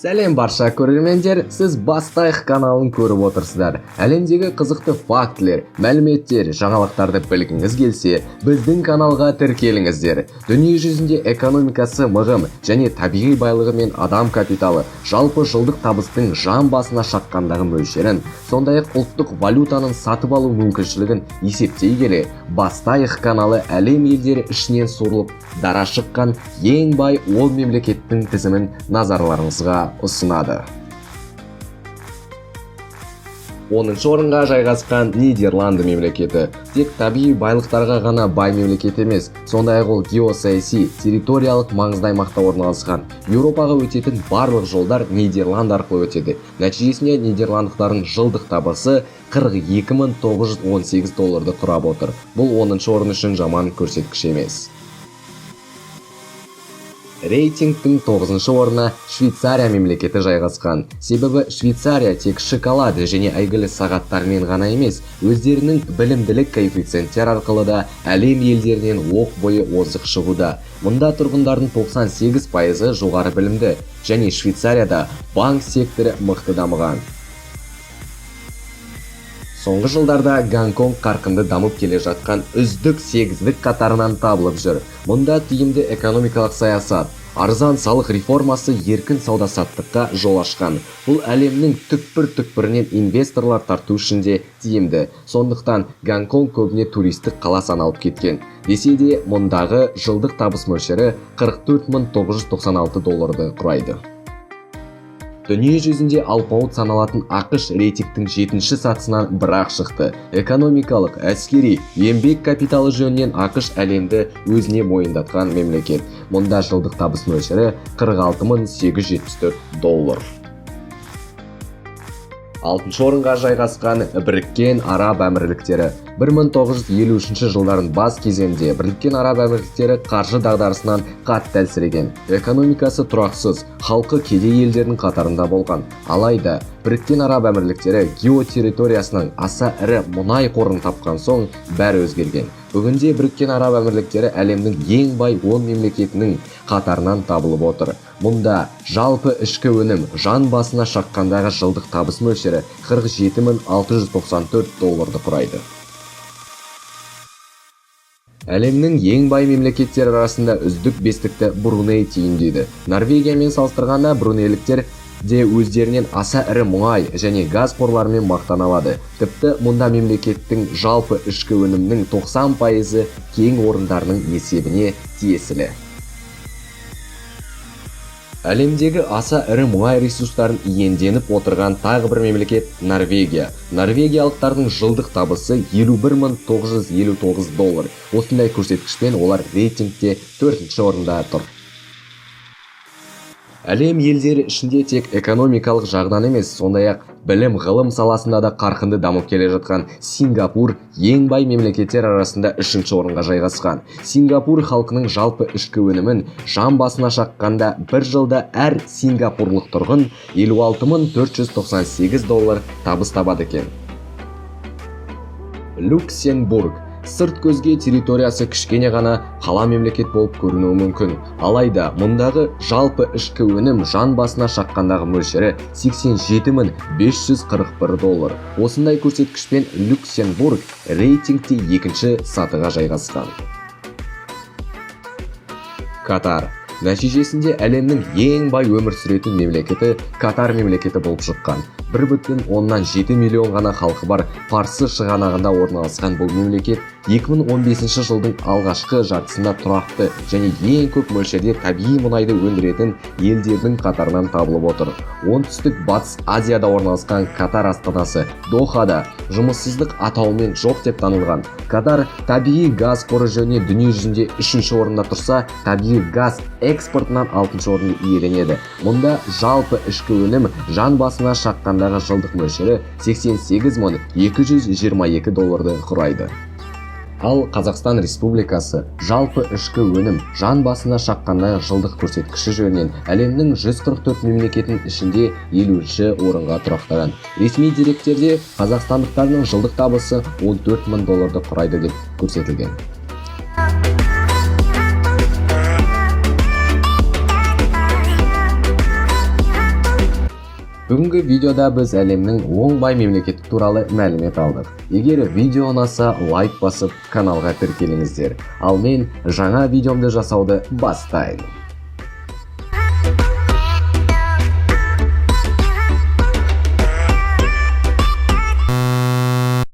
Сәлем барша көрермендер, сіз Бастайық каналын көріп отырсыздар. Әлемдегі қызықты фактілер, мәліметтер, жаңалықтарды білгіңіз келсе, біздің каналға тіркеліңіздер. Дүние жүзінде экономикасы мығым және табиғи байлығы мен адам капиталы, жалпы жылдық табыстың жан басына шаққандағы мөлшерін, сондай-ақ ұлттық валютаның сатып алу мүмкіншілігін есептей келе, Бастайық каналы әлем елдері ішінен суырылып дара шыққан ең бай 10 мемлекеттің тізімін назарларыңызға ұсынады. 10-шы орынға жайғасқан Нидерланды мемлекеті тек табиғи байлықтарға ғана бай мемлекет емес, сондай-ақ ол геосаяси, территориялық маңызды аймақта орналасқан. Еуропаға өтетін барлық жолдар Нидерланд арқылы өтеді. Нәтижесінде нидерландықтардың жылдық табысы 42 918 долларды құрап отыр. Бұл 10-шы орын үшін жаман көрсеткіш емес. Рейтингтің 9-шы орнына Швейцария мемлекеті жайғасқан. Себебі Швейцария тек шоколад және әйгілі сағаттармен ғана емес, өздерінің білімділік коэффициенттер арқылы да әлем елдерінен оқ бойы озық шығуда. Мұнда тұрғындардың 98% жоғары білімді және Швейцарияда банк секторы мықты дамыған. Соңғы жылдарда Гонконг қарқынды дамып келе жатқан үздік сегіздік қатарынан табылып жүр. Мұнда тиімді экономикалық саясат, арзан салық реформасы еркін сауда-саттыққа жол ашқан. Бұл әлемнің түкпір-түкпірінен инвесторлар тарту үшін де тиімді. Сондықтан Гонконг көбіне туристік қала саналып кеткен. Десе де, мұндағы жылдық табыс мөлшері 44 996 долларды құрайды. Дүние жүзінде алпауыт саналатын АҚШ рейтингтің 7-ші сатысынан бірақ шықты. Экономикалық, әскери, еңбек капиталы жөнінен АҚШ әлемді өзіне мойындатқан мемлекет. Мұнда жылдық табыс мөлшері 46 874 доллар. 6-шы орынға жайғасқан Біріккен Араб Әмірліктері. 1953 жылдардың бас кезеңінде Біріккен Араб Әмірліктері қаржы дағдарысынан қатты әлсіреген. Экономикасы тұрақсыз, халқы кедей елдердің қатарында болған. Алайда Біріккен Араб Әмірліктері геотерриториясынан аса ірі мұнай қорын тапқан соң бәрі өзгерген. Бүгінде Біріккен Араб Әмірліктері әлемнің ең бай 10 мемлекетінің қатарынан табылып отыр. Мұнда жалпы ішкі өнім жан басына шаққандағы жылдық табыс мөлшері 47 694 долларды құрайды. Әлемнің ең бай мемлекеттері арасында үздік бестікті Бруней түйіндейді. Норвегиямен салыстырғанда брунейліктер де өздерінен аса ірі мұнай және газ қорларымен мақтана алады. Тіпті мұнда мемлекеттің жалпы ішкі өнімнің 90% кен орындарының есебіне тиесілі. Әлемдегі аса ірі мұнай ресурстарын иемденіп отырған тағы бір мемлекет Норвегия. Норвегиялықтардың жылдық табысы 51 959 доллар. Осындай көрсеткішпен олар рейтингте 4-ші орында тұр. Әлем елдері ішінде тек экономикалық жағынан емес, сондай-ақ білім ғылым саласында да қарқынды дамып келе жатқан Сингапур ең бай мемлекеттер арасында 3-ші орынға жайғасқан. Сингапур халқының жалпы ішкі өнімін жан басына шаққанда бір жылда әр сингапурлық тұрғын 56 498 доллар табыс табады екен. Люксембург сырт көзге территориясы кішкене ғана қала мемлекет болып көрінуі мүмкін. Алайда мұндағы жалпы ішкі өнім жан басына шаққандағы мөлшері 87 541 доллар. Осындай көрсеткішпен Люксембург рейтингте екінші сатыға жайғасқан. Катар. Нәтижесінде әлемнің ең бай өмір сүретін мемлекеті Катар мемлекеті болып шыққан. 1,7 миллион ғана халқы бар Парсы шығанағында орналасқан бұл мемлекет 2015 жылдың алғашқы жартысында тұрақты және ең көп мөлшерде табиғи мұнайды өндіретін елдердің қатарынан табылып отыр. Оңтүстік Батыс Азияда орналасқан Катар астанасы Дохада жұмыссыздық атауымен жоқ деп танылған. Катар табиғи газ қоры жөнінен дүние жүзінде 3-ші орында тұрса, табиғи газ экспортынан 6-шы орынды иеленеді. Мұнда жалпы ішкі өнім жан басына шаққандағы жылдық мөлшері 88 222 долларды құрайды. Ал Қазақстан Республикасы жалпы ішкі өнім жан басына шаққандағы жылдық көрсеткіші жөнінен әлемнің 144 мемлекетінің ішінде 50-ші орынға тұрақтаған. Ресми деректерде қазақстандықтардың жылдық табысы 14 мың долларды құрайды деп көрсетілген. Бүгінгі видеода біз әлемнің 10 бай мемлекеті туралы мәлімет алдық. Егер видео ұнаса, лайк басып, каналға тіркеліңіздер. Ал мен жаңа видеомды жасауды бастайын.